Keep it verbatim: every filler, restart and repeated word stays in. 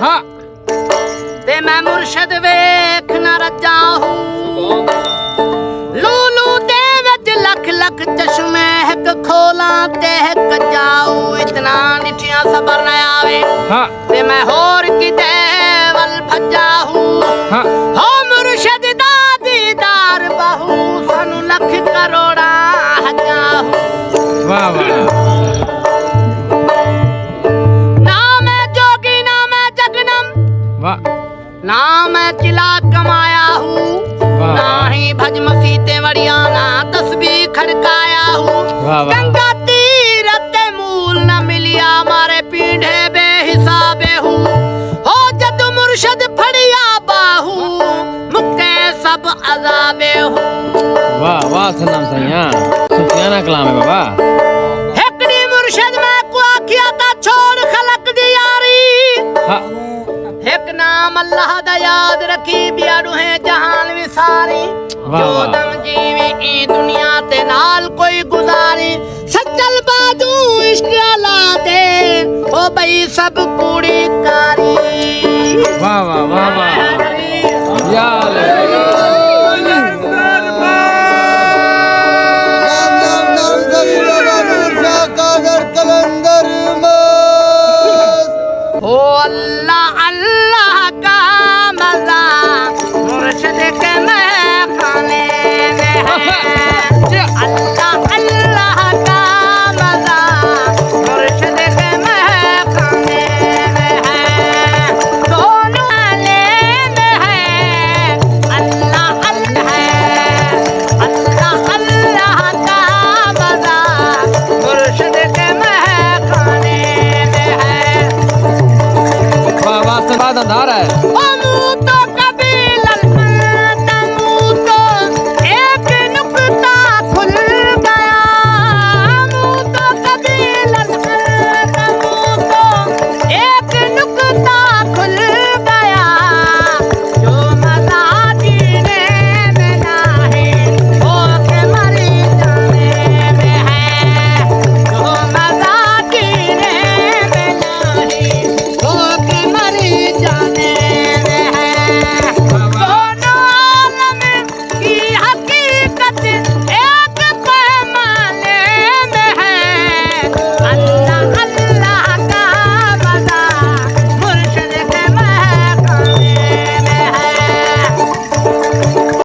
ہاں۔ تے میں مرشد ویکھ نہ رجا ہوں۔ لولو دے وچ لکھ لکھ چشمے، ہک کھولاں تے ہک جاؤ۔ اتنا ݙٹھیاں صبر نہ آوے۔ ہاں۔ تے میں ہور کدے ول بھجا ہوں۔ ہاں۔ ہو مرشد دا دیدار ٻہوں، سانوں لکھ کروڑاں حجا ہوں۔ واہ واہ۔ نہ میں جوڳی، نہ میں جڳنم۔ واہ۔ نہ میں قلعہ کمایا ہوں، واہ۔ نہ ہی بھڄ مسیتیں وڑیاں، نہ تسبیح کھڑکایا ہوں۔ واہ واہ۔ گنگا تیرتھ تے مول نہ ملیا، مارے پینڈھے بے حسابے ہوں۔ ہو جد مرشد پھڑیا ٻاہوں، مکے سب عذابے ہوں۔ واہ واہ سنام سائیاں، سفیانہ کلام ہے بابا۔ ہک ݙینہہ مرشد میکوں آکھیا تاں چھوڑ خلق دی یاری۔ ہاں۔ ہک نام اللہ دا یاد رکھی، ٻیا ݙوہیں جہان وساری۔ واہ جو واہ۔ دم جیویں ایں دنیا تے نال کوئی گزاری۔ سچل بازو عشق آلا دے، او ٻئی سب کوڑی کاری۔ واہ واہ، واہ واہ۔ یا اللہ۔ او اللہ اللہ کا مزہ مرشد کے مے خانے میں ہے۔ اللہ